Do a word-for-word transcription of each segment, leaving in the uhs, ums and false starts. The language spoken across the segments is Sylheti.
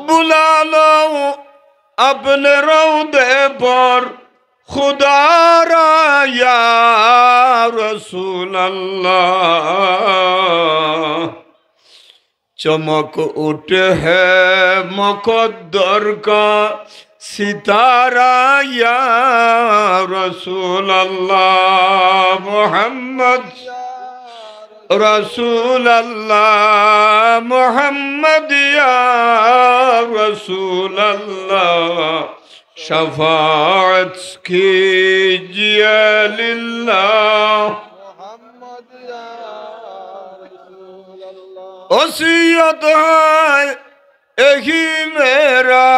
بلا لو اپنے روضے پر خدا را یا رسول اللہ، چمک اٹھے مقدر کا ستارہ یا رسول اللہ۔ محمد رسول اللہ، محمد یا رسول اللہ، شفاعت کیجیے للہ۔ محمد یا رسول اللہ۔ وصیت ہے یہی میرا،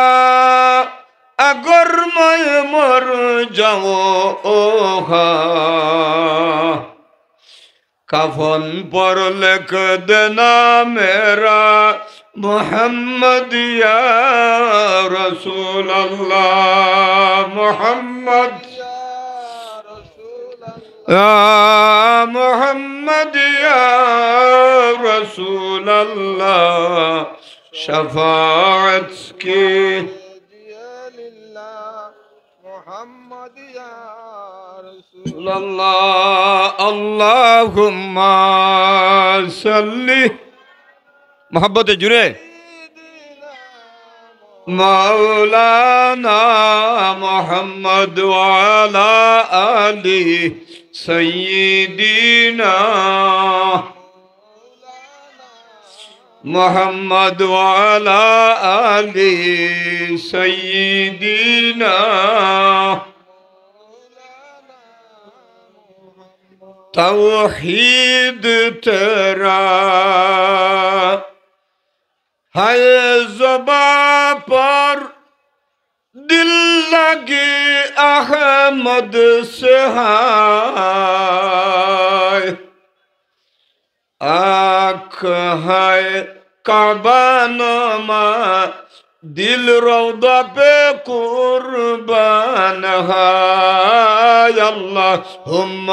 اگر میں مر جاؤں، او ہاں، کفن پر لکھ دینا میرا محمد یا رسول اللہ، محمد یا محمد یا رسول اللہ، شفاعت کی محمد یا رسول اللہ۔ اللہم صلی، محبت جرے، مولانا محمد وعلی آل سیدنا محمد وعلی آل سیدنا۔ توحید تیرا ہے زباں پر، دل لگی احمد سے ہے۔ آنکھ ہے کعبہ نما، دل روضہ پہ قربان ہے۔ اللہم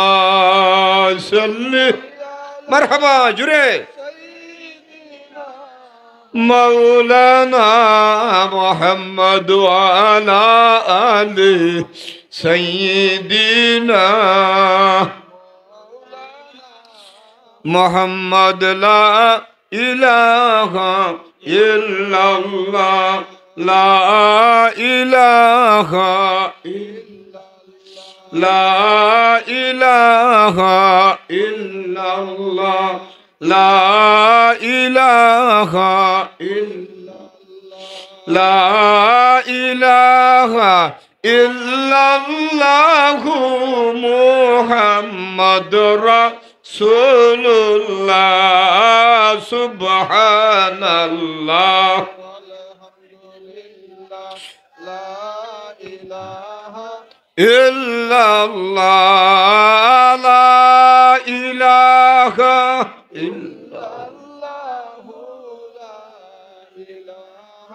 صلی، مرحبا، جرے۔ مولانا محمد وعلی آل سیدنا محمد۔ لا الہ الا اللہ، لا الہ الا، لا الہ الا اللہ، لا الہ الا، لا الہ الا اللہ، محمد رسول اللہ، سبحان اللہ۔ لا الہ الا اللہ، لا الہ الا اللہ، لا الہ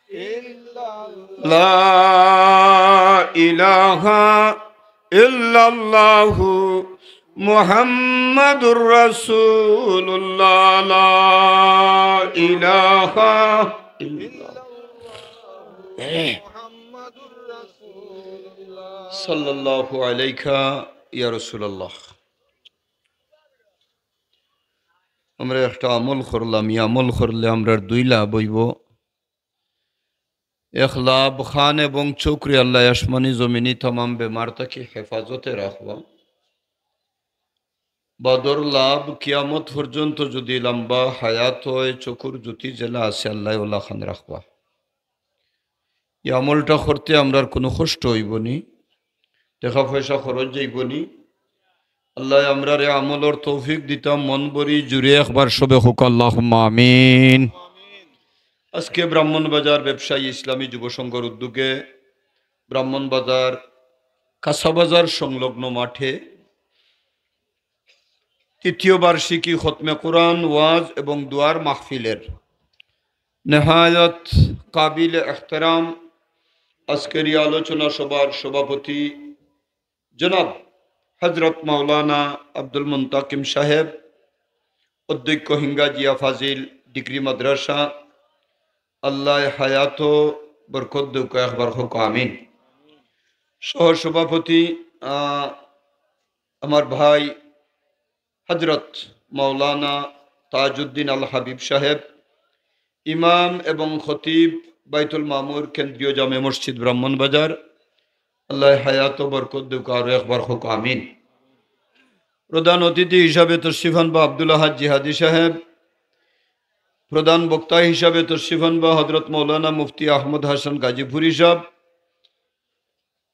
الا اللہ۔ لا الہ الا اللہ، محمد رسول اللہ، لا الہ الا اللہ۔ صلی اللہ علیک یا رسول اللہ۔ আমরা একটা আমল করলাম, ই আমল করলে আমরার দুই লাভ অইবো। এক লাভ, কান এবং চউখরে আল্লায় আসমানি জমিনি তামাম বেমার থাকি হেফাজতে রাখবা। বাদর লাভ, কিয়ামত পর্যন্ত যুদি লম্বা হায়াত অয়, চউখর জ্যোতি যেলা আছে, আল্লায় অউলাখান রাখবা। ই আমলটা করতে আমরার কুনু কষ্ট অইবো নি, টেকা পয়সা খরচ যাইবো নি। আল্লায় আমরারে আমলর তৌফিক দিতা, মন ভরি জুরে একবার সবে কউক্কা আল্লাহুম্মা আমিন। আজকে ব্রাহ্মণবাজার ব্যবসায়ী ইসলামী যুব সংঘর উদ্যোগে ব্রাহ্মণবাজার কাঁচা বাজার সংলগ্ন মাঠে তৃতীয় বার্ষিকী খতমে কোরআন, ওয়াজ এবং দোয়ার মাহফিলের নেহায়ত কাবিলে এহতেরাম আজকের এই আলোচনা সভার সভাপতি জনাব হযরত মাওলানা আব্দুল মুন্তাকিম সাহেব, অধ্যক্ষ হিঙ্গাজিয়া ফাজিল ডিগ্রি মাদ্রাসা, আল্লাহ হায়াত ও বরকত দেউকা, একবার কউক আমিন। সহ সভাপতি, আহ, আমার ভাই হযরত মাওলানা তাজউদ্দিন আল হাবিব সাহেব, ইমাম এবং খতিব বাইতুল মামুর কেন্দ্রীয় জামে মসজিদ ব্রাহ্মণবাজার, আল্লাহ হায়াত ও বরকত দেউকা, আরো একবার কউক আমিন। প্রধান অতিথি হিসাবে তশরিফ আনবা আব্দুল আহাদ জিহাদি সাহেব, প্রধান বক্তা হিসাবে তশরিফ আনবা হযরত মাওলানা মুফতি আহমদ হাসান গাজীপুরী সাহেব,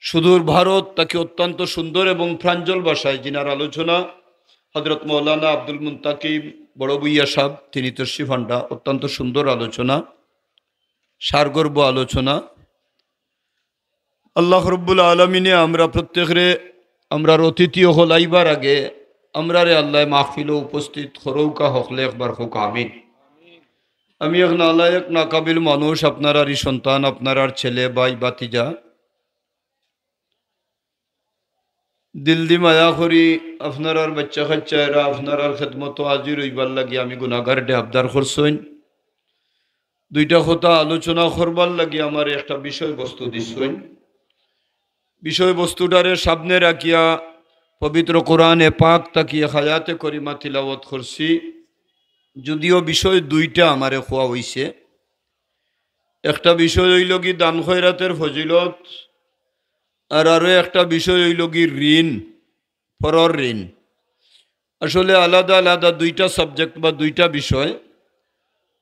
সুদূর ভারত থাকি অত্যন্ত সুন্দর এবং প্রাঞ্জল ভাষায় যিনার আলোচনা, হযরত মাওলানা আব্দুল মুন্তাকিম বড় ভূঁইয়া সাহেব, তিনি তশরিফ আনবা, অত্যন্ত সুন্দর আলোচনা, সারগর্ভ আলোচনা। আল্লাহ রব্বুল আলামিনে আমরা প্রত্যেকরে, আমরার অতিথি অকল আইবার আগে আমরারে আল্লাহ মাহফিলো উপস্থিত করউকা হকলে, একবার কউক আমিন। আমি এক নালায়েক নাকাবিল মানুষ, আপনারারই সন্তান, আপনারার ছেলে, ভাই, ভাতিজা। দিল দি মায়া করি আপনারার বাচ্চা কাচ্চা এরা আপনারার খেদমতো হাজির অইবার লাগি আমি গুনাগার দে আবদার করছইন। দুইটা কথা আলোচনা করবার লাগি আমারে একটা বিষয়বস্তু দিছইন। বিষয়বস্তুটারে সামনে রাখিয়া পবিত্র কোরআনে পাক থাকি এক আয়াতে করিমা তিলাওয়াত করছি। যদিও বিষয় দুইটা আমারে কওয়া অইছে, একটা বিষয় অইলো গি দান খয়রাতের ফজিলত, আর আরো একটা বিষয় অইলো গি ঋণ, পরর ঋণ। আসলে আলাদা আলাদা দুইটা subject বা দুইটা বিষয়।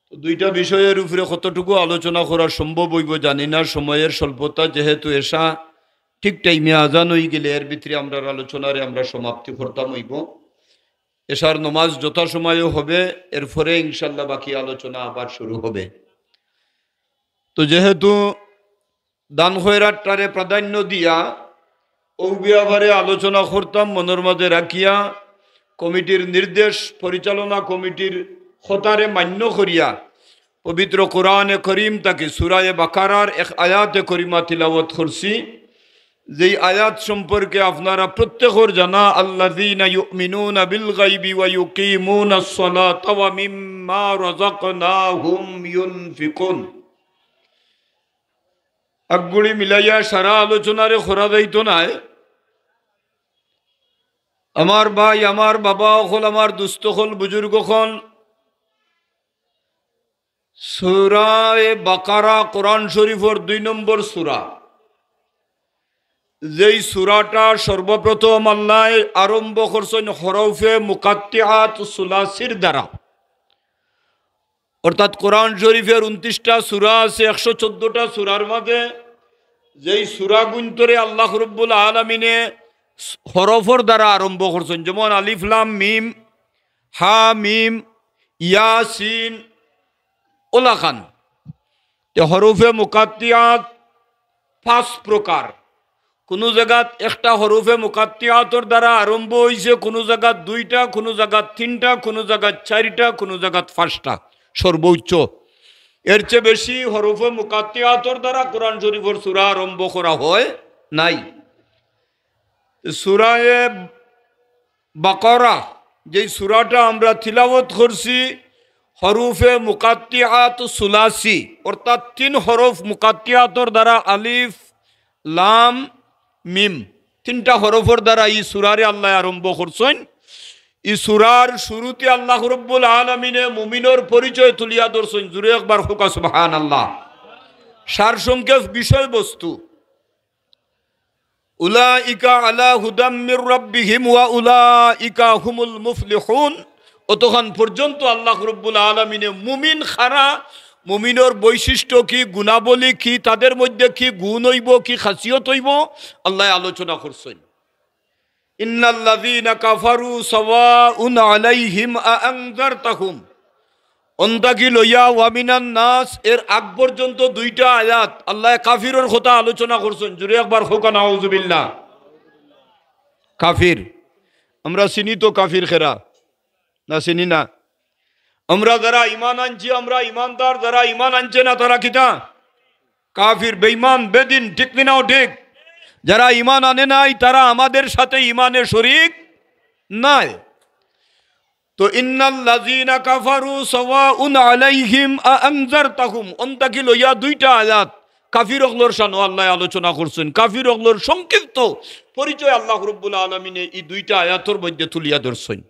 তো দুইটা বিষয়ের উপরে কতটুকু আলোচনা করা সম্ভব অইবো জানি না, সময়ের স্বল্পতা, যেহেতু এশা ঠিক টাইমে আজান অইগেলে এর ভিতরে আমরার আলোচনারে আমরা সমাপ্তি করতাম অইবো। এশার নমাজ যথাসময়ে হবে, এরপরে ইনশাল্লাহ বাকি আলোচনা আবার শুরু হবে। তো যেহেতু দান খয়রাতটারে প্রাধান্য দিয়া অউ ব্যাপারে আলোচনা করতাম মনর মাঝে রাখিয়া, কমিটির নির্দেশ, পরিচালনা কমিটির কথারে মান্য করিয়া পবিত্র কোরআনে করিম থাকি সূরায়ে বাকারার এক আয়াতে করিমা তিলাওয়াত করছি, যেই আয়াত সম্পর্কে আপনারা প্রত্যেকর জানা, আল্লাযীনা ইউমিনুনা বিল গায়বি ওয়া ইউকিমুনাস সালাতা ওয়া মিম্মা রাযাকনাহুম ইউনফিকুন। আগুড়ি মিলাইয়া সারা আলোচনারে করা যাইতো নায়। আমার ভাই, আমার বাবা অকল, আমার দুস্ত অকল, বুজুর্গ অকল, সূরায়ে বাকারা কোরআন শরীফর দুই নম্বর সূরা। যেই সূরাটা সর্বপ্রথম আল্লায় আরম্ভ করছইন হরফে মুকাত্তিআত সুলাসির দ্বারা। অর্থাৎ কোরআন শরীফের ঊনত্রিশটা সূরা আছে, একশো চোদ্দটা সূরার মাঝে যেই সূরাগুইন্তরে আল্লাহ রব্বুল আলামিনে হরফর দ্বারা আরম্ভ করছইন, যেমন আলিফ লাম মিম, হা মিম, ইয়াসিন, ওলাখান। তে হরফে মুকাত্তিআত পাঁচ প্রকার। কুনু জাগাত একটা হরফে মুকাত্তিআতর দ্বারা আরম্ভ অইছে, কুনু জাগাত দুইটা, কুনু জাগাত তিনটা, কুনু জাগাত চাইরটা, কুনু জাগাত পাঁচটা সর্বোচ্চ। এর চেয়ে বেশি হরফে মুকাত্তিআতর দ্বারা কোরআন শরীফর সূরা আরম্ভ করা হয় নাই। সূরায়ে বাকারা, যেই সূরাটা আমরা তিলাওয়াত করছি, হরফে মুকাত্তিআত সুলাসি, অর্থাৎ তিন হরফ মুকাত্তিআতর দ্বারা, আলিফ, লাম, মিম, তিনটা হরফর দ্বারা ই সূরারে আল্লায় আরম্ভ করছইন। ই সূরার শুরুতে আল্লাহ রব্বুল আলামিনে মুমিনর পরিচয় তুলিয়া ধরছইন। জুরে একবার কউক্কা সুবহানাল্লাহ। সারসংক্ষেপ বিষয়বস্তু, উলাইকা আলা হুদাম মির রাব্বিহিম ওয়া উলাইকা হুমুল মুফলিহুন। অতখান পর্যন্ত আল্লাহ রব্বুল আলামিনে মুমিন খারা, মুমিনর বৈশিষ্ট্য কি, গুণাবলী কি, তাদের মধ্যে কি গুণ অইবো, কি খাসিয়ত অইবো, আল্লায় আলোচনা করছইন। ইন্নাল্লাযীনা কাফারু সাওয়াউন আলাইহিম আআনজারতাহুম। অন্তাকি লইয়া ওয়ামিনান নাস এর আগ পর্যন্ত দুইটা আয়াত আল্লায় কাফিরর কথা আলোচনা করছইন। জুরে একবার কউক্কা নাউজুবিল্লাহ। কাফির, আমরা চিনি তো কাফির খেরা, না চিনি না? আমরা যারা ইমান আনছি, আমরা ইমানদার, যারা ইমান আনছে না, তারা কিতা? কাফির, বেইমান, বেদিন, ঠিক নি না? ঠিক। যারা ইমান আনে নাই, তারা আমাদের সাথে ইমানে শরিক নাই। তো ইন্নাল্লাযীনা কাফারু সাওয়াউন আলাইহিম আ আনজারতাহুম, অন থাকি লইয়া দুইটা আয়াত কাফির অকলর শানো আল্লায় আলোচনা করছইন। কাফির অকলর সংক্ষিপ্ত পরিচয় আল্লাহ রব্বুল আলামিনে ই দুইটা আয়াতর মধ্যে তুলিয়া ধরছইন।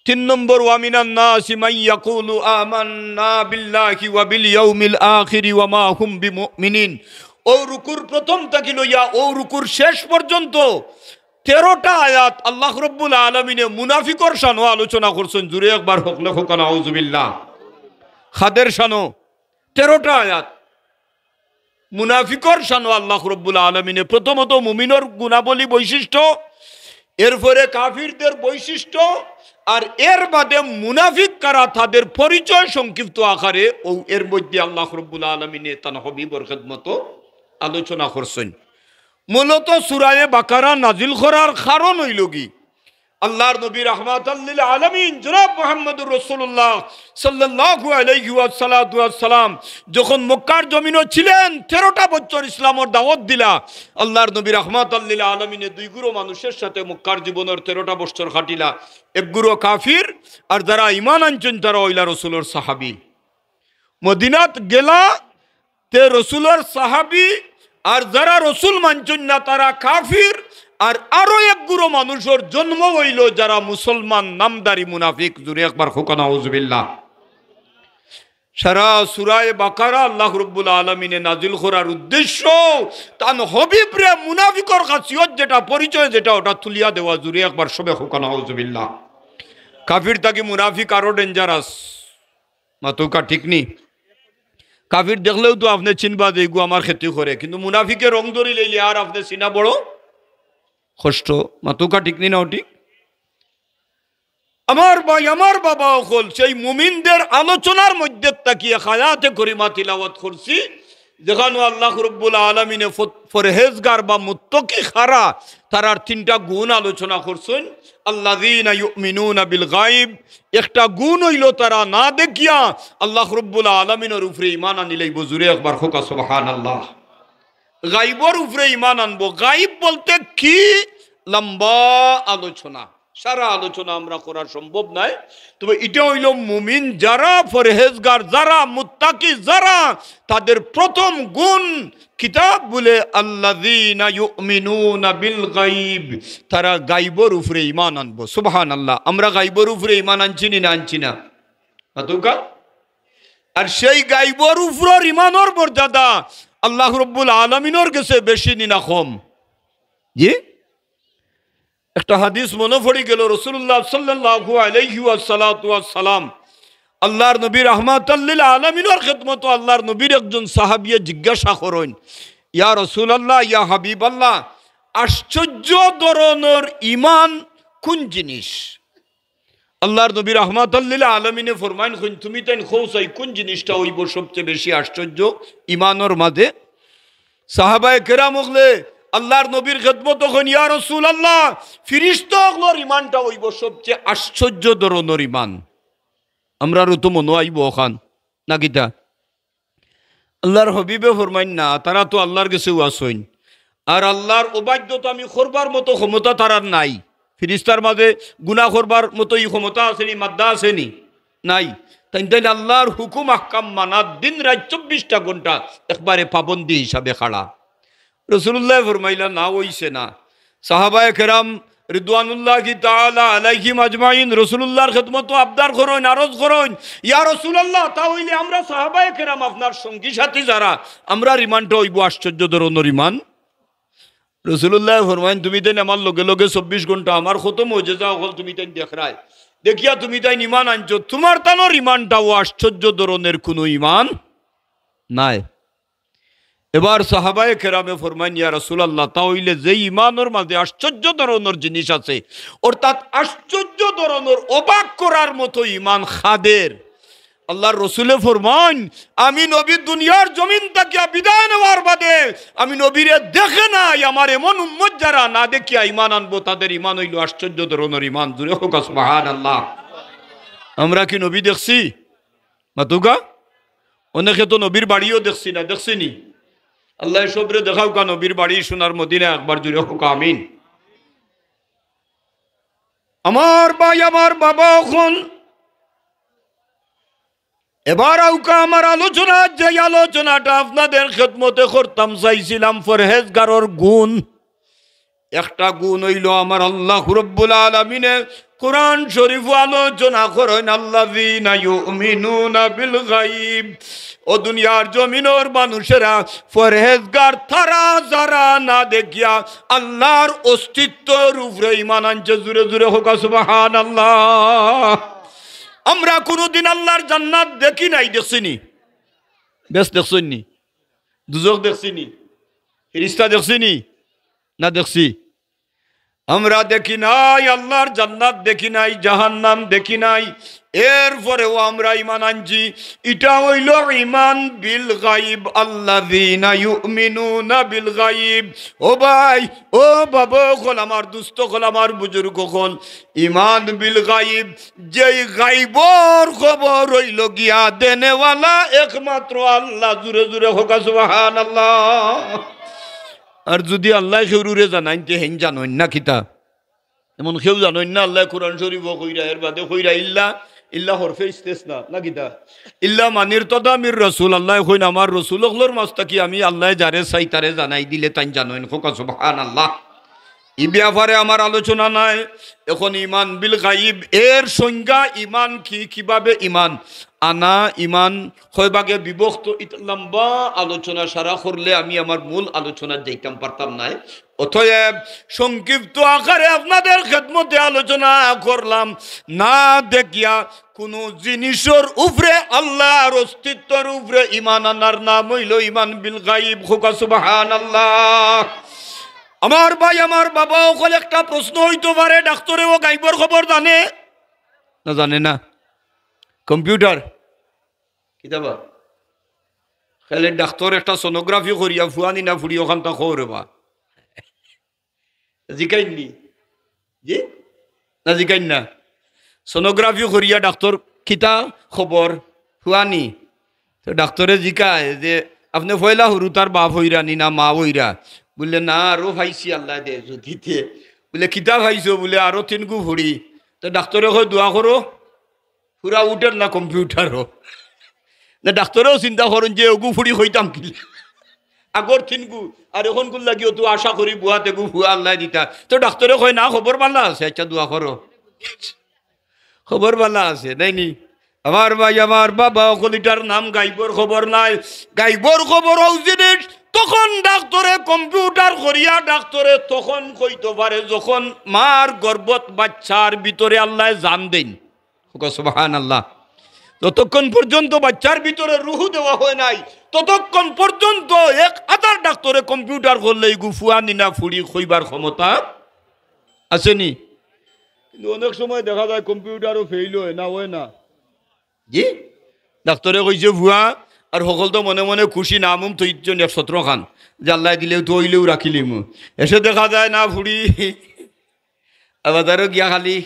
তিন নম্বর, ওয়া মিনান নাসি মান ইয়াকুলু আমান্না বিল্লাহি ওয়া বিল ইয়াউমিল আখিরি ওয়া মা হুম বিমুমিনিন। অউ রুকুর প্রথম থাকি লইয়া অউ রুকুর শেষ পর্যন্ত তেরোটা আয়াত আল্লাহ রব্বুল আলামিনে মুনাফিকর শানো আলোচনা করছইন। জুরে একবার হকলে কউক্কা নাউজুবিল্লাহ। কাদের শানো? তেরোটা আয়াত। মুনাফিকর শানো আল্লাহ রব্বুল আলামিনে প্রথমত মুমিনর গুণাবলী বৈশিষ্ট্য, এরপরে কাফিরদের বৈশিষ্ট্য, আর এর বাদে মুনাফিক কারা তাদের পরিচয় সংক্ষিপ্ত আকারে অউ এর মধ্যে আল্লাহ রব্বুল আলামিনে তান হাবিবর খেদমতো আলোচনা করছইন। মূলত সূরায়ে বাকারা নাজিল করার কারণ অইলোগি আল্লাহর নবী রাহমাতাল লিল আলামিন জনাব মুহাম্মদুর রাসূলুল্লাহ সাল্লাল্লাহু আলাইহি ওয়া সাল্লাতু ওয়াস সালাম যখন মক্কার জমিনো ছিলেন, তেরোটা বছর ইসলামর দাওয়াত দিলা। আল্লাহর নবী রাহমাতাল লিল আলামিনে দুই গুরু মানুষের সাথে মক্কার জীবনর তেরোটা বছর কাটিলা। এক গুরু কাফির, আর যারা ঈমান আনছইন তারা অইলা রসুলর সাহাবী। মদিনাত গেলা, তে রসুলর সাহাবী, আর যারা রসুল মানছইন না তারা কাফির, আর আরো এক গুরু মানুষর জন্ম অইলো যারা মুসলমান নামধারী মুনাফিক। জুরে একবার কউক্কা নাউজুবিল্লাহ। সারা সূরায়ে বাকারা আল্লাহ রব্বুল আলামিনে নাজিল করার উদ্দেশ্য তান হাবিবরে মুনাফিকর খাসিয়ত যেটা, পরিচয় যেটা, ওটা তুলিয়া দেওয়া। জুরে একবার সবে কউক্কা নাউজুবিল্লাহ। কাফির থাকি মুনাফিক আরো dangerous। মাতউক্কা ঠিক নি? কাফির দেখলেউ তো আপনে চিনবা যে ইগু আমার ক্ষতি করে, কিন্তু মুনাফিকে রং ধরিলাইলে আর আপনে চিনা বড় কষ্ট। মাতউক্কা ঠিক নি না অউ ঠিক? আমার ভাই, আমার বাবা অকল, সেই মুমিনদের আলোচনার মধ্যে থাকি এক আয়াতে করিমা তিলাওয়াত করছি, যেখানো আল্লাহ রব্বুল আলামিনে ফ-, পরহেজগার বা মুত্তাকি কারা, তারার তিনটা গুণ আলোচনা করছইন। আল্লাযীনা ইউমিনুনা বিল গায়ব, একটা গুণ অইলো তারা না দেখিয়া আল্লাহ রব্বুল আলামিনর উপরে ঈমান আনিলাইবো। জুরে একবার কউক্কা সুবহানাল্লাহ। গাইবর উপরে ঈমান আনবো। গাইব বলতে কি? লম্বা আলোচনা, সারা আলোচনা আমরা করা সম্ভব নায়। তবে ইটা অইলো মুমিন যারা, পরহেজগার যারা, মুত্তাকি যারা, তাদের প্রথম গুণ কিতাব বলে, "আল্লাযীনা ইউমিনুনা বিল গাইব", তারা গাইবর উপরে ঈমান আনবো। সুবহানাল্লাহ। আমরা গাইবর উপরে ঈমান আনছি নি না আনছি না? মাতউক্কা। আর সেই গাইবর উপরর ঈমানর মর্যাদা আল্লাহ রব্বুল আলামিনর গেছে বেশি নি না কম? জি? একটা হাদিস মনো পড়ি গেলো, রাসূলুল্লাহ সাল্লাল্লাহু আলাইহি ওয়া সাল্লাতু ওয়াস সালাম, আল্লাহর নবী রাহমাতাল লিল আলামিনর খেদমতো আল্লাহর নবীর একজন সাহাবিয়ে জিজ্ঞাসা করইন, "ইয়া রাসূলুল্লাহ, ইয়া হাবিবাল্লাহ, আশ্চর্য ধরনর ঈমান কুন জিনিস?" আল্লাহর নবী রাহমাতাল লিল আলামিনে ফরমাইন, কইন, "তুমি তাইন কও চাই কুন জিনিসটা অইবো সবচেয়ে বেশি আশ্চর্য ঈমানর মাঝে?" সাহাবায়ে কেরাম অকলে আল্লাহর নবীর খেদমতো কইন, "ইয়া রাসূলুল্লাহ, ফিরিস্তা অকলর ঈমানটা অইবো সবচেয়ে আশ্চর্য ধরনর ঈমান।" আমরারও তো মনো আইবো অখান, না কিতা? আল্লাহর হাবিবে ফরমাইন না, তারা তো আল্লাহর গেছেউ আছইন। আর আল্লাহর অবাধ্যতা আমি করবার মতো ক্ষমতা তারার নাই। ফিরিস্তার মাঝে গুনাহ করবার মতো ই ক্ষমতা আছে নি, মাদ্দা আছে নি? নাই। তাইন তাইন আল্লাহর হুকুম আহকাম মানাত দিন রাইত চব্বিশটা ঘন্টা একবারে পাবন্দি হিসাবে খাড়া। রাসূলুল্লায় ফরমাইলা, "না, অইছে না।" সাহাবায়ে কেরাম রিদওয়ানুল্লাহি তাআলা আলাইহিম আজমাইন রাসূলুল্লাহর খেদমতো আবদার করইন, আরজ করইন, "ইয়া রাসূলুল্লাহ, তা অইলে আমরা সাহাবায়ে কেরাম আপনার সঙ্গী সাথী যারা, আমরার ঈমানটা অইবো আশ্চর্য ধরনর ঈমান।" রাসূলুল্লায় ফরমাইন, "তুমি তাইন আমার লগে লগে চব্বিশ ঘন্টা, আমার কত মুজিজা অকল তুমি তাইন দেখরায়, দেখিয়া তুমি তাইন ঈমান আনছো, তুমার তানর ঈমানটাও আশ্চর্য ধরনর কুনু ঈমান নাই।" এবার সাহাবায়ে কেরামে ফরমাইন, "ইয়া রাসূলুল্লাহ, তা অইলে যে ঈমানর মাঝে আশ্চর্য ধরনর জিনিস আছে, অর্থাৎ আশ্চর্য ধরনর অবাক করার মতো ঈমান কাদের?" আল্লাহর রসুলে ফরমাইন, "আমি নবী দুনিয়ার জমিন থাকিয়া বিদায় নেওয়ার বাদে আমি নবীরে দেখি নাই, আমার এমন উম্মত যারা না দেখিয়া ঈমান আনবো, তাদের ঈমান অইলো আশ্চর্য ধরনর ঈমান।" জুরে কউক্কা সুবহানাল্লাহ। আমরা কি নবী দেখছি? মাতউক্কা। অনেকে তো নবীর বাড়িও দেখছি না, দেখছি নি? আল্লায় সবরে দেখাউক্কা নবীর বাড়ি সোনার মদিনা, একবার জুরে কউক্কা আমিন। আমার ভাই, আমার বাবা অকল, এবার আউক্কা আমার আলোচনা, যে আলোচনাটা আপনাদের খেদমতে করতাম চাইছিলাম পরহেজগারর গুণ। একটা গুণ অইলো আমার আল্লাহ রব্বুল আলামিনে কোরআন শরীফো আলোচনা করইন, আল্লাযীনা ইউমিনুনা বিল গাইব। ও দুনিয়ার জমিনর মানুষেরা, পরহেজগার তারা যারা না দেখিয়া আল্লাহর অস্তিত্বর উপরে ঈমান আনছে। জুরে জুরে কউক্কা সুবহানাল্লাহ। আমরা কুনুদিন আল্লাহর জান্নাত দেখি নাই, দেখছি নি? বেহেস্ত দেখছি নি? দুজখ দেখছি নি? ফিরিস্তা দেখছি নি? না দেখছি? আমরা দেখি নাই, আল্লাহর জান্নাত দেখি নাই, জাহান্নাম দেখি নাই, এরপরেও আমরা ঈমান আনছি। ইটা অইলো ঈমান বিল গাইব, আল্লাযীনা ইউমিনুনা বিল গাইব। ও ভাই, ও বাবা অকল, আমার দুস্ত অকল, আমার বুজুর্গ অকল, ঈমান বিল গাইব, যেই গাইবর খবর অইলো গিয়া দেনেওয়ালা একমাত্র আল্লাহ। জুরে জুরে কউক্কা সুবহানাল্লাহ। আর যুদি আল্লায় কেউরুরে জানাইন, তে হেইন জানইন না কিতা? এমন কেউ জানইন না, আল্লায় কোরআন শরীফো কইরা, এর বাদে কইরা ইল্লা, ইল্লা হরফে ইস্তেসনা, না কিতা? ইল্লা মানিরতাদা মির রাসূল, আল্লায় কইন, আমার রসুল অকলর মাজ থাকি আমি আল্লায় যারে চাই তারে জানাই দিলে তাইন জানইন। কউক্কা সুবহানাল্লাহ। ই ব্যাপারে আমার আলোচনা নাই। এখন ঈমান বিল গাইব এর সংজ্ঞা, ঈমান কি, কিভাবে ঈমান আনা, ঈমান কয় ভাগে বিভক্ত, ইতা লম্বা আলোচনা সারা করলে আমি আমার মূল আলোচনাত যাইতাম পারতাম নায়। অতএব সংক্ষিপ্ত আকারে আপনাদের খেদমতে আলোচনা করলাম, না দেখিয়া কুনু জিনিসর উপরে আল্লাহর অস্তিত্বর উপরে ঈমান আনার নাম অইলো ঈমান বিল গাইব। কউক্কা সুবহানাল্লাহ। আমার ভাই, আমার বাবা অকল, একটা প্রশ্ন অইতো পারে, ডাক্তরেও গাইবর খবর জানে না, জানে না? কম্পিউটার কিতাবা? খালি ডাক্তর একটা সোনোগ্রাফি করিয়া ফুয়া নি না ফুড়ি অখানতা কও রে বা। জিকাইন নি? জি? না জিকাইন না? সোনোগ্রাফি করিয়া ডাক্তর কিতা খবর ফুয়া নি? তো ডাক্তরে জিকায় যে, "আপনে পয়লা হুরুতার বাপ অইরা নি না মা অইরা?" বুলে, "না, আরো পাইছি আল্লায় দে যুদি তে।" বুলে, "কিতা পাইছো?" বুলে, "আরো তিনগু ফুড়ি।" তো ডাক্তরে কয়, "দোয়া করো।" পুরা উঠের না কম্পিউটারও। না, ডাক্তরেও চিন্তা করইন যে অগু ফুড়ি কইতাম কিলা। আগর তিনগু, আর অখনগুর লাগি অতো আশা করি বুয়াত এগু ফুয়া আল্লায় দিতা। তো ডাক্তরে কয়, "না, খবর ভালা আছে, আচ্ছা, দোয়া করো।" খবর ভালা আছে, নায় নি? আমার ভাই, আমার বাবা অকল, ইটার নাম গাইবর খবর নায়। গাইবর খবর অউ জিনিস, তখন ডাক্তরে কম্পিউটার করিয়া ডাক্তরে তখন কইতো পারে যখন মার গর্ভত বাচ্চার ভিতরে আল্লায় জান দেইন। কউক্কা সুবহানাল্লাহ। যতক্ষণ পর্যন্ত বাচ্চার ভিতরে রুহু দেওয়া হয় নাই, ততক্ষণ পর্যন্ত এক হাজার ডাক্তরে কম্পিউটার করলে ইগু ফুয়া নি না ফুড়ি কইবার ক্ষমতা আছে নি? কিন্তু অনেক সময় দেখা যায় কম্পিউটারও ফেইল হয় না, হয় না? জি, ডাক্তরে কইছে ফুয়া, আর হকল তো মনে মনে খুশি, নাম উম থইছইন এক সতরো খান, যে আল্লায় দিলেও তো অইলেও রাখিলিমু। এসে দেখা যায় না ফুড়ি, আর বাজারো গিয়া খালি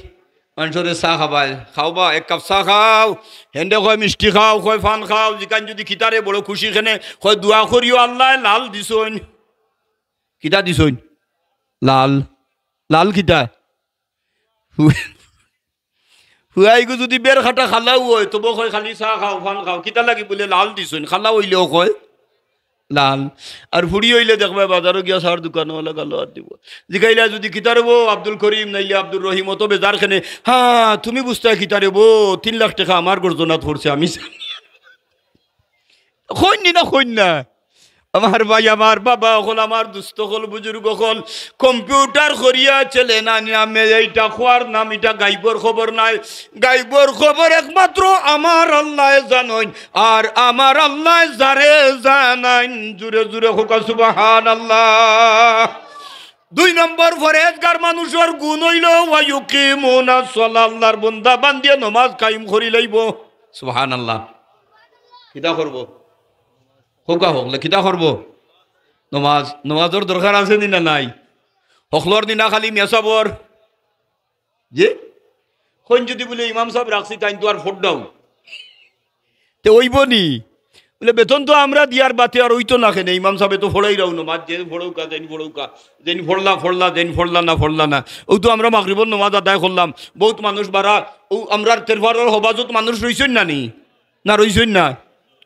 মানষরে চা খাবায়, "খাও বা, এক কাপ চা খাও।" হেনরে কয়, "মিষ্টি খাও," কয়, "পান খাও।" জিকাইন যুদি কিতারে বড় খুশি কেনে, কয়, "দোয়া করিও আল্লায় লাল দিছইন।" কিতা দিছইন? লাল। লাল কিতা? ফুয়াইগু যুদি বের কাটা কালাও অয়, তবু কয়, "খালি চা খাও, পান খাও।" কিতা লাগি? বুলে, "লাল দিছইন।" কালা অইলেও কয়, লাল। আর ফুড়ি অইলে দেখবায় বাজারো গিয়া চার দোকানওয়ালা গালো আত দিবো। জিকাইলা যুদি, "কিতারে বো আব্দুল করিম নাইলে আব্দুর রহিম, অতো বেজার কেনে?" "হ্যাঁ, তুমি বুঝতায় কিতারে বো, তিন লাখ টেকা আমার গর্দনাত পড়ছে, আমি জানি।" কইন নি না, কইন না? আমার ভাই, আমার বাবা অকল, আমার দুস্ত অকল, বুজুর্গ অকল, কম্পিউটার করিয়া ছেলে না নিয়ামে এইটা খোয়ার নাম, ইটা গাইবর খবর নায়। গাইবর খবর একমাত্র আমার আল্লায় জানইন, আর আমার আল্লায় যারে জানাইন। জুরে জুরে কউক্কা সুবহানাল্লাহ। দুই নম্বর, পরহেজগার মানুষর গুণ অইলো, "ওয়া ইউকিমুনাস সালাহ", আল্লাহর বন্দা বান্দিয়ে নমাজ কায়েম করি লাইবো। সুবহানাল্লাহ। কিতা করবো? কউক্কা হকলে, কিতা করবো? নমাজ। নমাজর দরকার আছে নি না নাই? হকলর নি না খালি মিয়া সাবর? জি? কইন যুদি বুলে ইমাম সাব রাখছি, তাইন তো আর ফোর ডাউন। তে অইবো নি? বুলে, "বেতন তো আমরা দিয়ার বাদে আর অইতো না কেনে, ইমাম সাবে তো ফড়াইরাউ নমাজ, যে ফড়উক্কা, যেইন ফড়উক্কা, যেইন ফড়লা, ফড়লা, যেইন ফড়লা না, ফড়লা না।" অউ তো আমরা মাগরিবর নমাজ আদায় করলাম, বউত মানুষ বারা, অউ আমরার তেরফারর হবাজত মানুষ রইছইন না নি? না রইছইন না?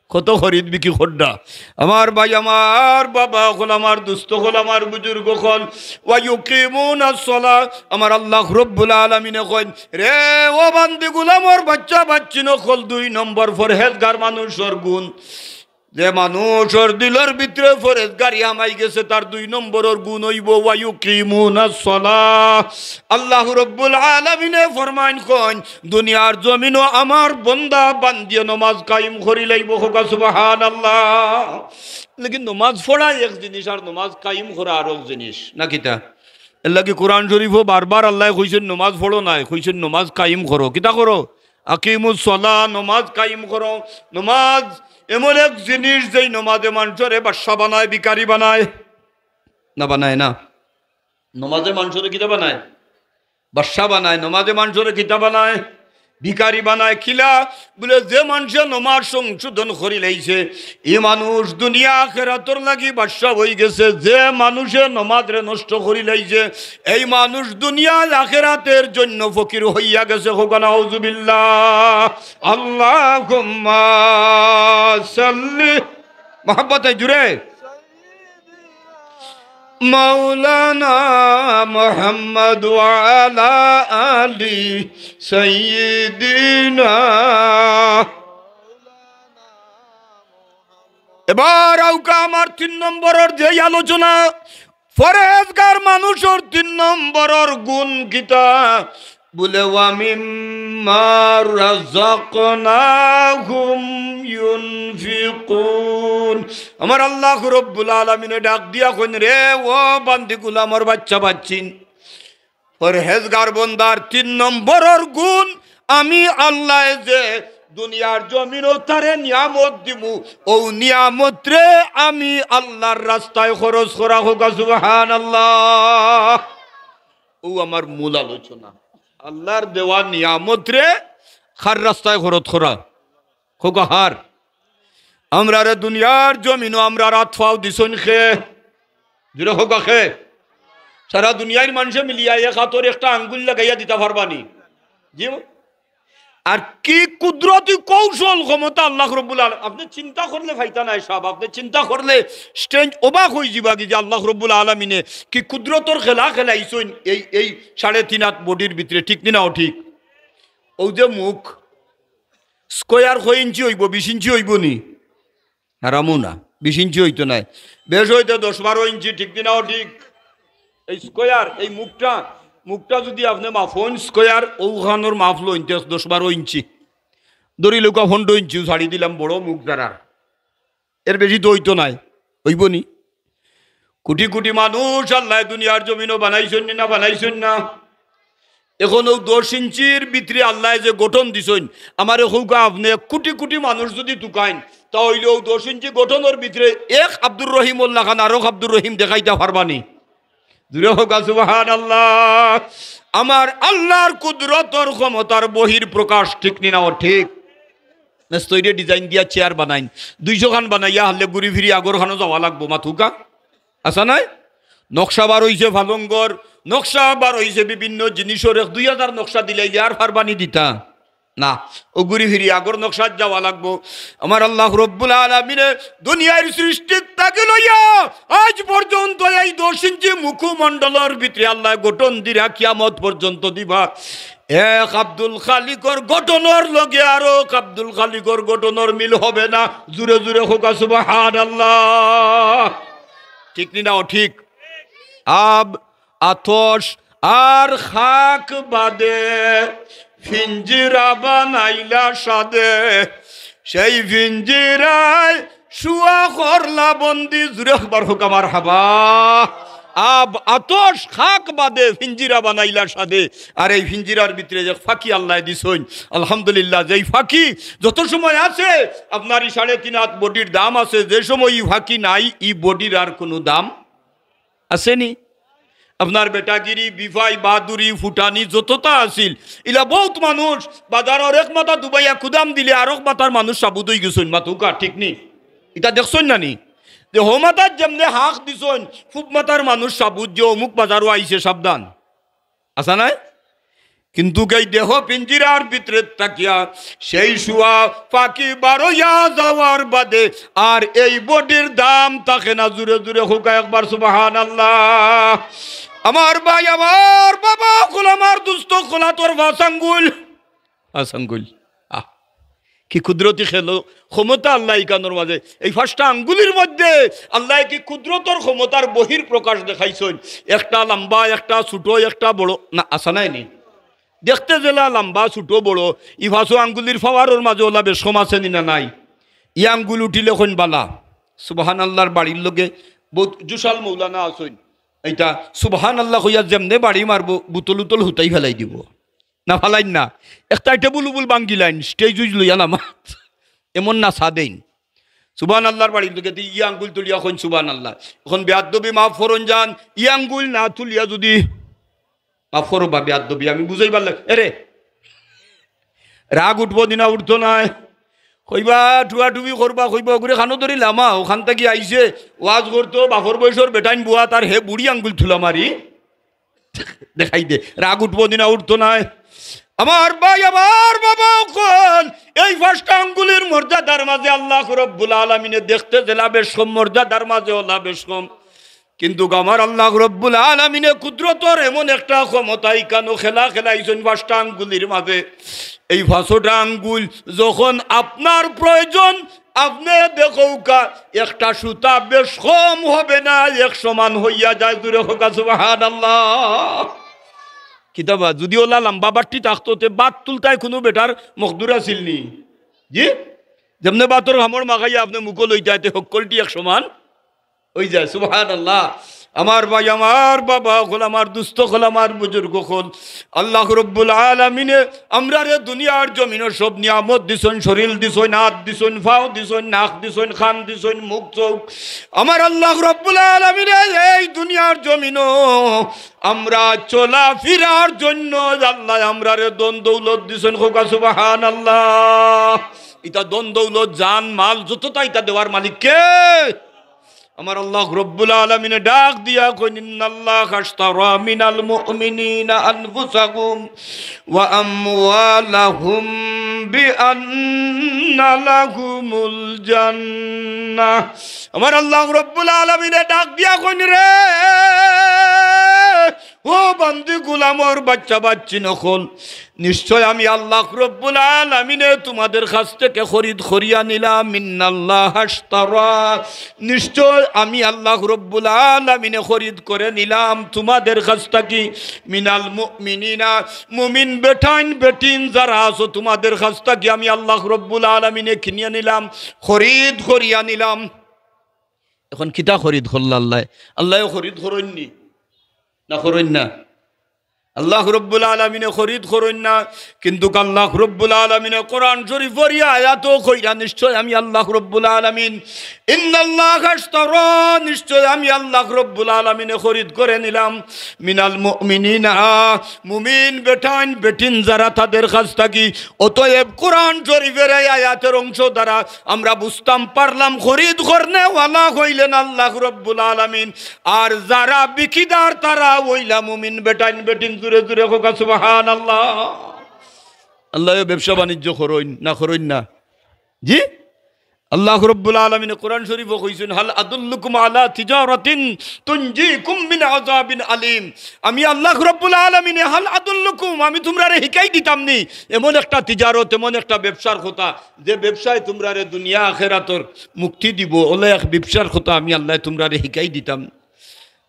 কত খরিদ বিক্রি খররা। আমার ভাই, আমার বাবা অকল, আমার দুস্ত অকল, আমার বুজুর্গ অকল, ওয়া ইউকিমুনাস সালাহ, আমার আল্লাহ রব্বুল আলামিনে কইন, রে ও বান্দি গুলামর বাচ্চা বাচ্চিন অকল, দুই নম্বর ফরহেজগার মানুষর গুণ। যে মানুষর দিলর ভিতরে ফরহেজগারি হামাই গেছে, তার দুই নম্বরর গুণ অইবো ওয়া ইউকিমুনাস সালাহ। আল্লাহ রব্বুল আলামিনে ফরমাইন কইন, দুনিয়ার জমিনো আমার বন্দা বান্দিয়ে নমাজ কায়েম করিলাইবো। কউক্কা সুবহানাল্লাহ। লেকিন নমাজ ফড়া এক জিনিস আর নমাজ কায়েম করা আরক জিনিস, না কিতা? এরলাগি কোরআন শরীফো বারবার আল্লায় কইছইন, "নমাজ ফড়ো নায়", কইছইন, "নমাজ কায়েম করো।" কিতা করো? আকিমুস সালাহ, নমাজ কায়েম করো। নমাজ এমন এক জিনিস, যেই নমাজে মানষরে বাদশা বানায়, ভিখারি বানায়। না বানায় না? নমাজে মানষরে কিতা বানায়? বাদশা বানায়। নমাজে মানষরে কিতা বানায়? ভিখারি বানায়। কিলা? বুলে, যে মানষে নমাজ সংশোধন করিলাইছে, ই মানুষ দুনিয়া আখেরাতর লাগি বাদশা অইগেছে। যে মানষে নমাজরে নষ্ট করিলাইছে, এই মানুষ দুনিয়া আখেরাতর জন্য ফকির অইয়া গেছে। কউক্কা নাউজুবিল্লাহ। আল্লাহুম্মা সাল্লি, মহব্বতে জুরে। মাওলানা মুহাম্মদ ওয়া আলা আলি সাইয়্যিদিনা। এবার আউক্কা আমার তিন নম্বরর যেই আলোচনা, ফরহেজগার মানুষর তিন নম্বরর গুণ কিতা? বুলে, "ওয়া মিম্মা রাযাকনাহুম ইউনফিকুন।" আমার আল্লাহ রব্বুল আলামিনে ডাক দিয়া কইন, রে ও বান্দি গুলামর বাচ্চা বাচ্চিন, পরহেজগার বন্দার তিন নম্বরর গুণ, আমি আল্লায় যে দুনিয়ার জমিনো তারে নিয়ামত দিমু, অউ নিয়ামতরে আমি আল্লার রাস্তায় খরচ করা। কউক্কা সুবহানাল্লাহ। অউ আমার মূল আলোচনা, আল্লার দেওয়া নিয়ামতরে কার রাস্তায় খরচ করা। কউক্কা কার? আমরারে দুনিয়ার জমিনো আমরার আত পাও দিছইন কে? জুরে কউক্কা কে? সারা দুনিয়ার মানষে মিলিয়া এক আতর একটা আঙ্গুল লাগাইয়া দিতা পারবা নি? জি। আর কি কুদরতি কৌশল ক্ষমতা আল্লাহ রব্বুল আলামিন, আপনে চিন্তা করলে পাইতা নায় সাব, আপনে চিন্তা করলে strange অবাক অইযিবাগি যে আল্লাহ রব্বুল আলামিনে কি কুদরতর খেলা খেলাইছইন এই, এই সাড়ে তিন আত bodyর ভিতরে, ঠিক নি না অঠিক? অউ যে মুখ, square কয় ইঞ্চি অইবো? বিশ ইঞ্চি অইবো নি? হারামও না, বিশ ইঞ্চি অইতো নায়, বেশ অইতে দশ বারো ইঞ্চি, ঠিক নি না অঠিক? এই square, এই মুখটা, মুখটা যুদি আপনে মাপইন square, অউখানর মাপ লইন তে দশ বারো ইঞ্চি, ধরি লউক্কা পনরো ইঞ্চিউ ছাড়ি দিলাম, বড় মুখ যারার, এর বেশি তো অইতো নায়, অইবো নি? কুটি কুটি মানুষ আল্লায় দুনিয়ার জমিনো বানাইছইন নি না বানাইছইন না? এখন অউ দশ ইঞ্চির ভিতরে আল্লায় যে গঠন দিছইন, আমারে কউক্কা আপনে কুটি কুটি মানুষ যুদি তুকাইন, তা অইলে অউ দশ ইঞ্চি গঠনর ভিতরে এক আব্দুর রহিমর লাখান আরক আব্দুর রহিম দেখাইতা পারবা নি? জুরে কউক্কা সুবহানাল্লাহ। আমার আল্লার কুদরতর ক্ষমতার বহির প্রকাশ, ঠিক নি না অঠিক? মেস্তইরে design দিয়া chair বানাইন, দুইশো খান বানাইয়া হারলে ঘুরি ফিরি আগর খানো যাওয়া লাগবো, মাতউক্কা? আছা নায়? নকশা বার অইছে পালঙ্গর, নকশা বার অইছে বিভিন্ন জিনিসর, এক দুই হাজার নকশা দিলাইলে আর পারবা নি দিতা? না, অউ ঘুরি ফিরি আগর নকশাত যাওয়া লাগবো। আমার আল্লাহ রব্বুল আলামিনে দুনিয়ার সৃষ্টির থাকি লইয়া আইজ পর্যন্ত এই দশ ইঞ্চি মুখমণ্ডলর ভিতরে আল্লায় গঠন দিরা কিয়ামত পর্যন্ত দিবা। এক আব্দুল খালিকর গঠনর লগে আরক আব্দুল খালিকর গঠনর মিল হবে না। জুরে জুরে কউক্কা সুবহানাল্লাহ। ঠিক নি না অঠিক? আব, আতশ আর খাক বাদে পিঞ্জিরা বানাইলা সাধে, সেই পিঞ্জিরায় শুয়া করলা বন্দি। জুরে একবার কউক্কা মারহাবা। আব, আতশ, খাক বাদে পিঞ্জিরা বানাইলা সাধে। আর এই পিঞ্জিরার ভিতরে যে পাখি আল্লায় দিছইন, আলহামদুলিল্লাহ, যেই পাখি যত সময় আছে, আপনার ই সাড়ে তিন আত bodyর দাম আছে, যে সময় ই পাখি নাই, ই bodyর আর কুনু দাম আছে নি? আপনার বেটাগিরি, বিফাই, বাহাদুরি, ফুটানি যততা আছিল, ইলা বউত মানুষ বাজারর এক মাথা দুবাইয়া কুদাম দিলে আরক মাথার মানুষ সাবুদ অইগেছইন, মাতউক্কা, ঠিক নি? ইটা দেখছইন না নি? যে হো মাথাত যেমনে হাক দিছইন, ফুব মাথার মানুষ সাবুত যে অমুক বাজারো আইছে, সাবধান। আছা নায়? কিন্তু এই দেহ পিঞ্জিরার ভিতরে থাকিয়া সেই শুয়া পাখি বারইয়া যাওয়ার বাদে আর এই বডির দাম থাকে না। জুরে জুরে কউক্কা একবার সুবহানাল্লাহ। আমার ভাই, আমার বাবা অকল, আমার দুস্ত অকল, আতর পাঁচ আঙ্গুল, পাঁচ আঙ্গুল। আহ, কি কুদরতি খেলো, ক্ষমতা আল্লায় ইখানর মাঝে। এই পাঁচটা আঙ্গুলির মধ্যে আল্লায় কি কুদরতর ক্ষমতার বহির প্রকাশ দেখাইছইন। একটা লম্বা, একটা ছোট, একটা বড়। না, আছা নায় নি? দেখতে যেলা লম্বা, ছোট, বড়, ই পাঁচো আঙ্গুলির পাওয়ারর মাঝে অলা বেশকম আছে নি না নাই? ই আঙ্গুল উঠিলে কইন বালা। সুবহানাল্লাহর বাড়ির লগে বউত জুশাল মৌলানা আছইন। ইটা সুবহানাল্লাহ কইয়া যেমনে বাড়ি মারবো, বুতল উতল হুতাই ফালাই দিবো। না ফালাইন না। একটা টেবুল উবুল ভাঙ্গিলাইন, stage উইজ লইয়া নামাত। এমন নাচা দেইন। সুবহানাল্লাহর বাড়ির লগে দি ই আঙ্গুল তুলিয়া কইন সুবহানাল্লাহ। অখন বেয়াদবি মাফ করইন যান, ই আঙ্গুল না তুলিয়া যুদি, মাফ করবা বেয়াদবি, আমি বুঝাইবার লাগে। এরে, রাগ উঠবো নি না উঠতো নায়? কইবা, টুয়াটুবি করবা, কইবা, "ওগুরে কানো ধরি লামা, অখান থাকি আইছে, ওয়াজ করতো, বাপর বয়সর বেটাইন বুয়া, তার হে বুড়ি আঙ্গুল তুলা মারি।" দেখাই দে, রাগ উঠবো নি না উঠতো নায়? আমার ভাই, আমার বাবা অকল, এই পাঁচটা আঙ্গুলির মর্যাদার মাঝে আল্লাহ রব্বুল আলামিনে দেখতে যেলা বেশকম, মর্যাদার মাঝে অলা বেশকম। কিন্তু আমার আল্লাহ রব্বুল আলামিনে কুদরতর এমন একটা ক্ষমতা ইখানো খেলা খেলাইছইন পাঁচটা আঙ্গুলির মাঝে। এই পাঁচটা আঙ্গুল যখন আপনার প্রয়োজন, আপনে দেখউক্কা, একটা সুতা বেশকম হবে না, এক সমান হইয়া যায়। জুরে কউক্কা সুবহানাল্লাহ। কিতাবা, যুদি অলা লম্বা বাট্টি থাকতো, তে ভাত তুলতায় কুনু বেটার মকদুর আছিল নি? জি? যেমনে ভাতর কামড় মাখাইয়া আপনে মুখো লইতায়, তে হক্কলটি এক সমান অইযায়। সুবহানাল্লাহ। আমার ভাই, আমার বাবা অকল, আমার দুস্ত অকল, আমার বুজুর্গ অকল, আল্লাহ রব্বুল আলামিনে আমরারে দুনিয়ার জমিনো সব নিয়ামত দিছইন, শরীল দিছইন, আত দিছইন, পাও দিছইন, নাক দিছইন, কান দিছইন, মুখ, চউখ। আমার আল্লাহ রব্বুল আলামিনে এই দুনিয়ার জমিনো আমরা চলাফিরার জন্য আল্লায় আমরারে ধন দৌলত দিছইন। কউক্কা সুবহানাল্লাহ। ইতা ধন দৌলত, জান, মাল যততা, ইতা দেওয়ার মালিক কে? আমার আল্লাহ রব্বুল আলামিনে ডাক দিয়া কইন, "ইন্নাল্লাহা আশতারা মিনাল মুমিনিনা আনফুসাহুম ওয়া আমওয়ালাহুম বিআন্না লাহুমুল জান্নাহ।" আমার আল্লাহ রব্বুল আলামিনে ডাক দিয়া কইন, রে, ও বান্দি, গোলামর বাচ্চা বাচ্চিন অকল, নিশ্চয় আমি আল্লাহ রব্বুল আলামিনে তোমাদের কাছ থেকে খরিদ করিয়া নিলাম। ইন্নাল্লাহা আশতারা, নিশ্চয় আমি আল্লাহ রব্বুল আলামিনে খরিদ করে নিলাম তোমাদের কাছ থাকি। মিনাল মুমিনিনা, মুমিন বেটাইন বেটিন যারা আছো, তোমাদের কাছ থাকি আমি আল্লাহ রব্বুল আলামিনে কিনিয়া নিলাম, খরিদ করিয়া নিলাম। অখন কিতা খরিদ করলা আল্লায়? আল্লায়ও খরিদ করইন নি? না করইন না? আল্লাহ রব্বুল আলামিনে খরিদ করইন না, কিন্তু আল্লাহ রব্বুল আলামিনে কোরআন শরীফর ই আয়াতো কইরা, নিশ্চয় আমি আল্লাহ রব্বুল আলামিন, ইন্নাল্লাহা আশতারা, নিশ্চয় আমি আল্লাহ রব্বুল আলামিনে খরিদ করে নিলাম, মিনাল মুমিনিনা, মুমিন বেটাইন বেটিন যারা তাদের কাছ থাকি। অতএব কোরআন শরীফর এই আয়াতের অংশ দ্বারা আমরা বুঝতাম পারলাম, খরিদ করনেওয়ালা কইলেন আল্লাহ রব্বুল আলামিন, আর যারা বিকিদার তারা অইলা মুমিন বেটাইন বেটিন। জুরে জুরে কউক্কা সুবহানাল্লাহ। আল্লায়ও ব্যবসা বাণিজ্য করইন না, করইন না? জি, আল্লাহ রব্বুল আলামিনে কোরআন শরীফো কইছইন, "হাল আদুল্লুকুম আলা তিজারাতিন তুনজিকুম মিন আযাবিন আলিম।" আমি আল্লাহ রব্বুল আলামিনে, "হাল আদুল্লুকুম", আমি তুমরারে হিকাই দিতাম নি এমন একটা তিজারত, এমন একটা ব্যবসার কথা, যে ব্যবসায় তুমরারে দুনিয়া আখেরাতর মুক্তি দিবো, অলা এক ব্যবসার কথা আমি আল্লায় তুমরারে হিকাই দিতাম।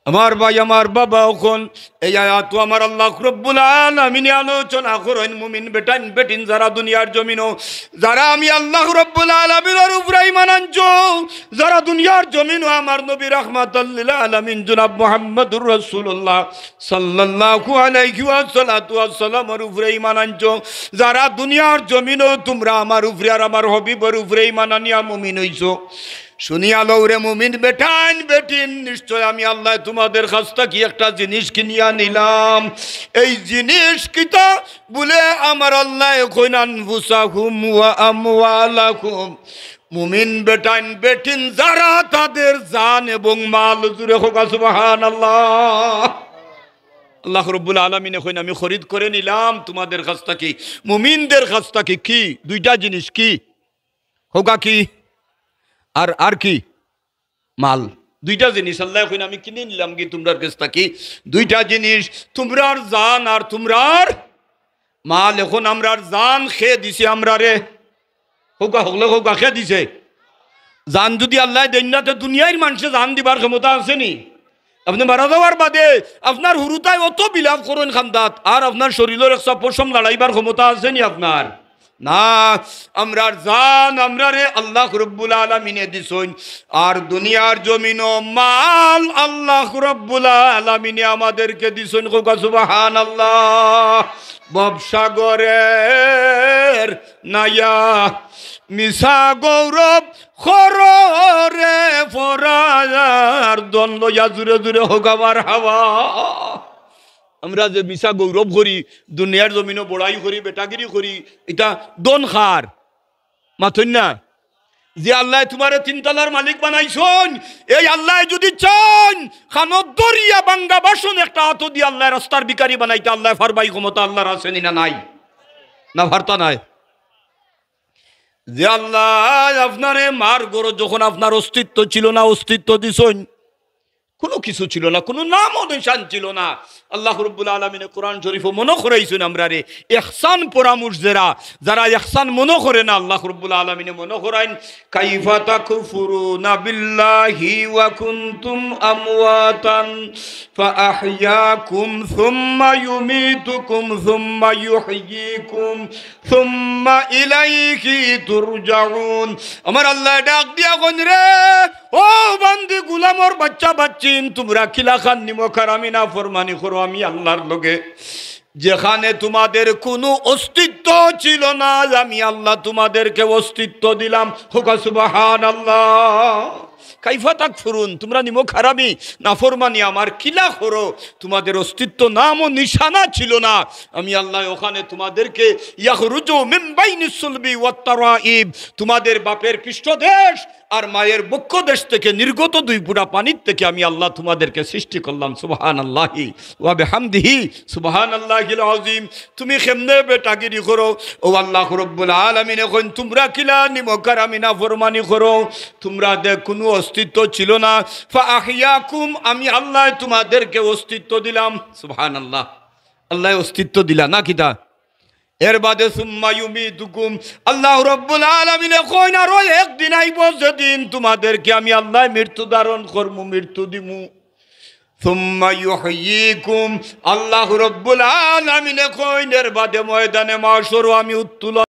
আমার ভাই, আমার বাবা অকল, এই আয়াতো আমার আল্লাহ রব্বুল আলামিনে আলোচনা করইন মুমিন বেটাইন বেটিন যারা দুনিয়ার জমিনো, যারা আমি আল্লাহ রব্বুল আলামিনর উপরে ঈমান আনছো, যারা দুনিয়ার জমিনো আমার নবী রাহমাতাল লিল আলামিন জনাব মুহাম্মদুর রাসূলুল্লাহ সাল্লাল্লাহু আলাইহি ওয়া সাল্লাতু ওয়া সাল্লামর উপরে ঈমান আনছো, যারা দুনিয়ার জমিনো তুমরা আমার উপরে আর আমার হাবিবর উপরে ঈমান আনিয়া মুমিন অইছো, শুনিয়া লও রে মুমিন বেটাইন বেটিন, নিশ্চয় আমি আল্লায় তুমাদের কাছ থাকি একটা জিনিস কিনিয়া নিলাম। এই জিনিস কিতা? বুলে আমার আল্লায় কইন, আনফুসাকুম ওয়া আমওয়ালাকুম। মুমিন বেটাইন বেটিন যারা, তাদের জান এবং মাল। জুরে কউক্কা সুবহানাল্লাহ। আল্লাহ রব্বুল আলামিনে কইন, আমি খরিদ করে নিলাম তুমাদের কাছ থাকি, মুমিনদের কাছ থাকি। কি? দুইটা জিনিস। কি? কউক্কা কি? আর, আর কি? মাল। দুইটা জিনিস আল্লায় কইন, আমি কিনি নিলামগি তুমরার কাছ থাকি দুইটা জিনিস, তুমরার জান আর তুমরার মাল। এখন আমরার জান কে দিছে আমরারে? কউক্কা, হকলে কউক্কা, কে দিছে? জান যুদি আল্লায় দেইন না, তে দুনিয়ার মানষে জান দিবার ক্ষমতা আছে নি? আপনে মারা যাওয়ার বাদে আপনার হুরুতায় অত বিলাপ করইন কান্দাত, আর আপনার শরীলর একটা পশম লাড়াইবার ক্ষমতা আছে নি আপনার? না, আমরার জান আমরারে আল্লাহ রব্বুল আলামিনে দিছইন, আর দুনিয়ার জমিনো মাল আল্লাহ রব্বুল আলামিনে আমাদেরকে দিছইন। কউক্কা সুবহানাল্লাহ। ভবসাগরের নাইয়া মিছা গৌরব কররে ফরার দন লইয়া। জুরে জুরে কউক্কা মারহাবা। আমরা যে মিছা গৌরব করি, দুনিয়ার জমিনো বড়াই করি, বেটাগিরি করি, ইতা দন কার? মাতইন না। যে আল্লায় তুমারে তিন তলার মালিক বানাইছইন, এই আল্লায় যুদি চাইন, কানো ধরিয়া ভাঙ্গা বাসন একটা আতো দি আল্লায় রাস্তার ভিখারি বানাইতা, আল্লায় পারবা? ই ক্ষমতা আল্লার আছে নি না নাই? না, পারতা নায়। যে আল্লায় আপনারে মার গর্ভো যখন আপনার অস্তিত্ব ছিল না, অস্তিত্ব দিছইন, কুনু কিছু ছিল না, কুনু নামও নিশান ছিল না। আল্লাহ রব্বুল আলামিনে কোরআন শরীফো মনো করাইছইন আমরারে, ইহসান পরামর্শ যেরা, যারা ইহসান মনো করে না, আল্লাহ রব্বুল আলামিনে মনো করাইন, কাইফা তাকফুরুনা বিল্লাহি ওয়া কুনতুম আমওয়াতান ফাআহইয়াকুম সুম্মা ইউমীতুকুম সুম্মা ইউহয়ীকুম সুম্মা ইলাইহি তুরজাউন। আমার আল্লায় ডাক দিয়া কইন, রে ও বান্দি, গুলামর বাইচ্চা বাইচ্চিন, তুমরা কিলাখান নিমক হারামি নাফরমানি করো আমি আল্লার লগে, যেখানে তুমাদের কুনু অস্তিত্ব ছিল না, আমি আল্লায় তুমাদেরকে অস্তিত্ব দিলাম। কউক্কা সুবহানাল্লাহ। কাইফা তাকফুরুন, তুমরা নিমক হারামি নাফরমানি আমার কিলা করো, তুমাদের অস্তিত্ব নামও নিশানা ছিল না, আমি আল্লায় ওখানে তুমাদেরকে ইয়াখরুজু মিন বাইনিস সুলবি ওয়াত তারাইব, তুমাদের বাপের পৃষ্ঠদেশ আর মায়ের বক্ষদেশ থেকে নির্গত দুই ফুটা পানির থেকে আমি আল্লায় তুমাদেরকে সৃষ্টি করলাম। সুবহানাল্লাহি ওয়া বিহামদিহি, সুবহানাল্লাহিল আযীম। তুমি কেমনে বেটাগিরি করো? ও আল্লাহ রব্বুল আলামিনে কইন, তুমরা কিলা নিমক হারামি নাফরমানি করো? তুমরার কুনু অস্তিত্ব ছিল না। ফাআহইয়াকুম, আমি আল্লায় তুমাদেরকে অস্তিত্ব দিলাম। সুবহানাল্লাহ। আল্লায় অস্তিত্ব দিলা না কিতা? এর বাদে সুম্মা ইউমীতুকুম, আল্লাহ রব্বুল আলামিনে কইন, আরো একদিন আইবো যেদিন তুমাদেরকে আমি আল্লায় মৃত্যু ধারণ করমু, মৃত্যু দিমু। সুম্মা ইউহয়ীকুম, আল্লাহ রব্বুল আলামিনে কইন, এর বাদে ময়দানে মাশরো আমি উত্তোলন